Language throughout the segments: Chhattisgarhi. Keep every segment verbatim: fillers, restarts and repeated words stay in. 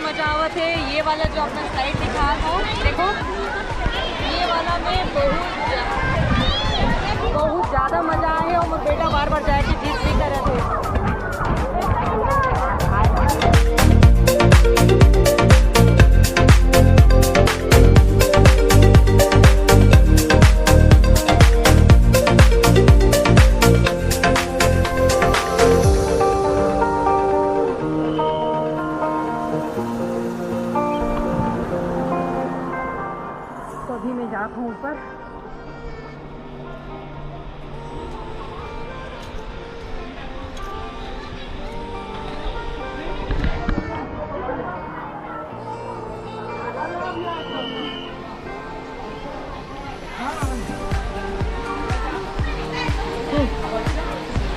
मजा आवत हे। ये वाला जो अपना स्लाइड दिखा था, देखो, ये वाला में बहुत ज्या-, बहुत ज्यादा मजा आए हे और मोर बेटा बार बार जाए के जिद भी करे थे। तो अभी मैं जात हूँ ऊपर।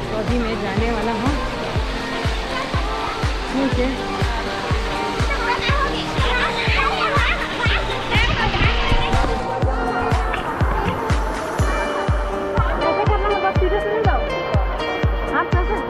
तो अभी मैं जाने वाला हूँ नीचे। कैसे करना होगा, सीधे सीधे जाओ। आप कैसे?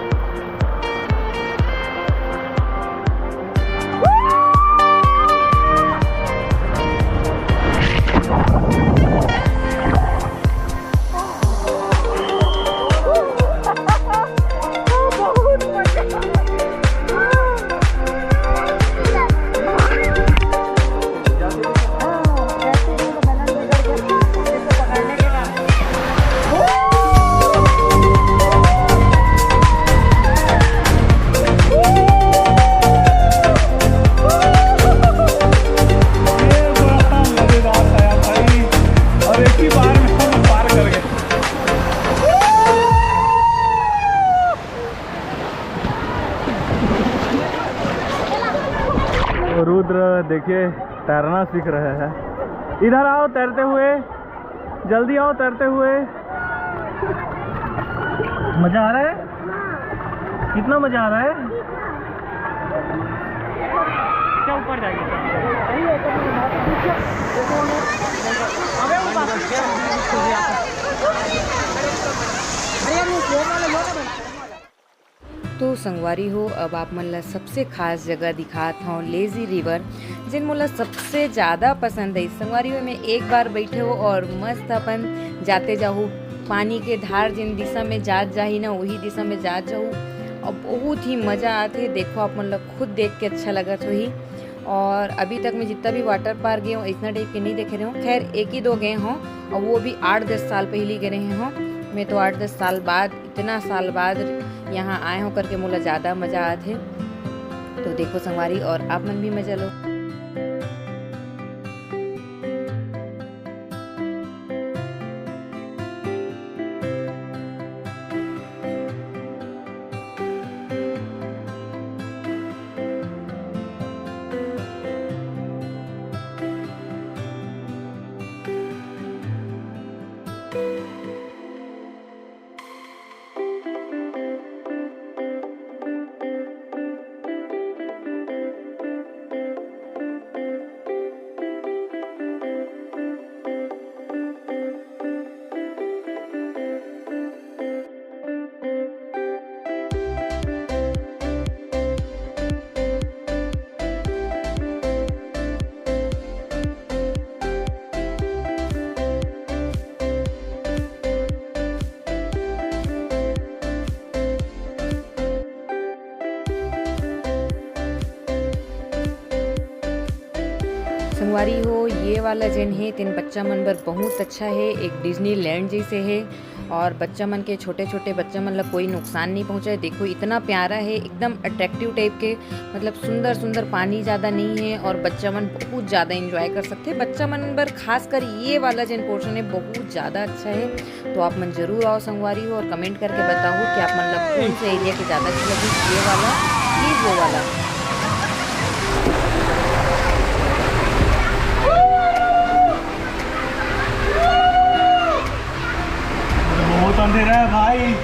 रुद्र देखिए, तैरना सीख रहे हैं। इधर आओ तैरते हुए, जल्दी आओ तैरते हुए। मजा आ रहा है? कितना मजा आ रहा है? क्या ऊपर जाएंगे? तो संगवारी हो, अब आप मन ला सबसे खास जगह दिखात हौं, लेजी रिवर, जेन मोला सबसे ज़्यादा पसंद है। संगवारी हो, मैं एक बार बैठे हो और मस्त अपन जाते जाहू, पानी के धार जिन दिशा में जात जाही ना, वही दिशा में जात जाहू। और बहुत ही मज़ा आथे। देखो, आप मन ला खुद देख के अच्छा लगत होही। और अभी तक मैं जितना भी वाटर पार्क गए हूँ, इतना टाइप के नहीं देखे रहे हूँ। खैर, एक ही दो गए हूँ, और वो भी आठ दस साल पहले गए रहे हूँ। मैं तो आठ दस साल बाद, इतना साल बाद यहाँ आए हूँ करके मोला ज़्यादा मज़ा आथे। तो देखो संगवारी, और आप मन भी मज़ा लो। संगवारी हो, ये वाला जेन हे, तेन बच्चा मन बर बहुत अच्छा हे, एक डिज्नीलैंड जैसे हे। और बच्चा मन के, छोटे-छोटे बच्चा मन ला कोई नुकसान नहीं पहुँचाए। देखो, इतना प्यारा हे, एकदम अट्रैक्टिव टाइप के, मतलब सुंदर-सुंदर, पानी ज़्यादा नहीं हे और बच्चा मन बहुत ज़्यादा एंजॉय कर सकथे। बच्चा मन बर खासकर ये वाला जेन पोर्शन हे, बहुत ज़्यादा अच्छा हे। तो आप मन जरूर आओ संगवारी हो और कमेंट करके बताओ कि आप मन ला कौन से एरिया के ज्यादा अच्छा लगे, ये वाला कि वो वाला। बहुत अंधेरा है भाई।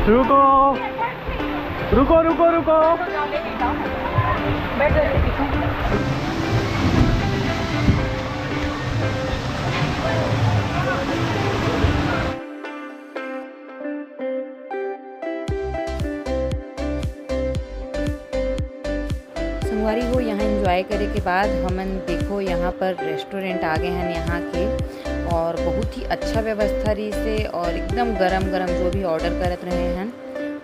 रुको, रुको, रुको, रुको। संगवारी हो, यहाँ एंजॉय करे के बाद हमन देखो यहाँ पर रेस्टोरेंट आ गए हैं यहाँ के, और बहुत ही अच्छा व्यवस्था रहिसे, और एकदम गरम गरम जो भी ऑर्डर करत रहे हैं,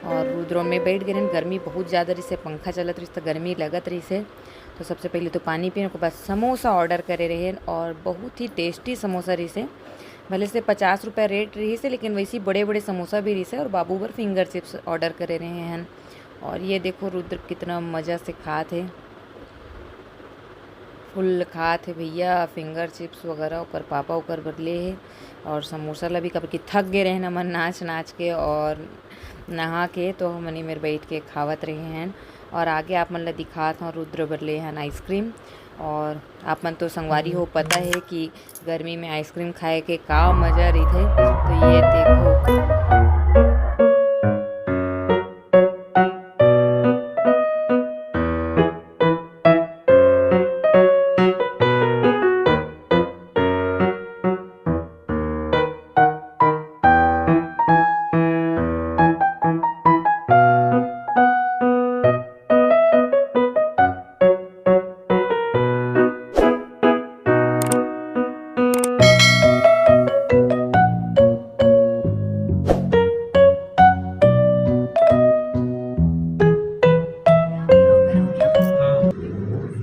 और रुद्र में बैठ गए हैं। गर्मी बहुत ज़्यादा रहिसे, पंखा चलत रहिसे तो गर्मी लगत रहिसे। तो सबसे पहले तो पानी पीने के बाद समोसा ऑर्डर करे रहे हैं, और बहुत ही टेस्टी समोसा रहिसे। भले से पचास रुपया रेट रहिसे, लेकिन वैसे ही बड़े बड़े समोसा भी रहिसे, और बाबू बर फिंगर चिप्स ऑर्डर करे रहे हैं। और ये देखो रुद्र कितना मज़ा से खात हे, फुल खात हे भैया। फिंगर चिप्स वगैरह ओकर पापा ओकर बर ले हे, और समोसा ला भी, काबर कि थक गए रहे हमन नाच नाच के और नहा के, तो हमन एमेर बैठ के खावत रहे हैं। और आगे आप मन ला दिखात हूँ, रुद्र बर ले हन आइसक्रीम। और आप मन तो संगवारी हो, पता है कि गर्मी में आइसक्रीम खाए के का मजा रहिथे। तो ये देखो,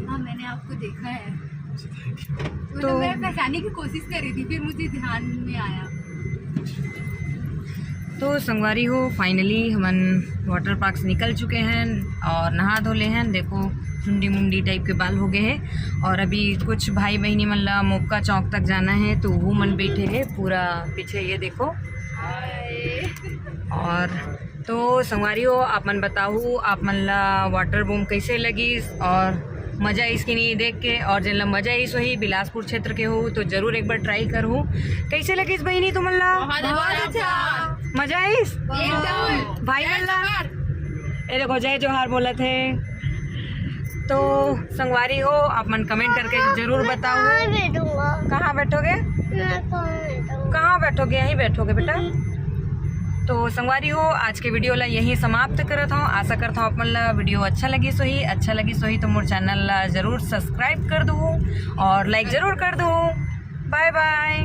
हाँ, मैंने आपको देखा है। मतलब, तो मैं पहचानने की कोशिश कर रही थी, फिर मुझे ध्यान में आया। तो संगवारी हो, फाइनली हमन वाटर पार्क से निकल चुके हैं और नहा धो ले हैं। देखो, चुंडी मुंडी टाइप के बाल हो गए हैं। और अभी कुछ भाई बहनी मन ला मोक्का चौक तक जाना है, तो वो मन बैठे हैं पूरा पीछे, ये देखो। और तो संगवारी हो, आप मन बताहू, आप मन ला वाटर बूम कैसे लगिस और मजा आइस कि नहीं देख के। और जेन ला मजा आइस वही बिलासपुर क्षेत्र के हो तो जरूर एक बार ट्राई करहू। कैसे लगिस बहिनी तुमन ला? बहुत अच्छा। मजा आइस? एकदम। भाई मन ला? ए देखो, जय जोहार बोलत हे। तो संगवारी हो, आप मन कमेंट करके जरूर बताओ। कहाँ बैठूंगा? कहाँ बैठोगे? मैं कहाँ बैठूंगा? कहाँ बैठोगे? यहीं बैठोगे बेटा। हम्म। तो संगवारी हो, आज के वीडियो ला यहीं समाप्त करत हूँ। आशा करता हूँ आप मन ला वीडियो अच्छा लगिस होही। अच्छा लगिस होही तो मोर चैनल ला जरूर सब्सक्राइब कर दू और लाइक जरूर कर दू। बाय बाय।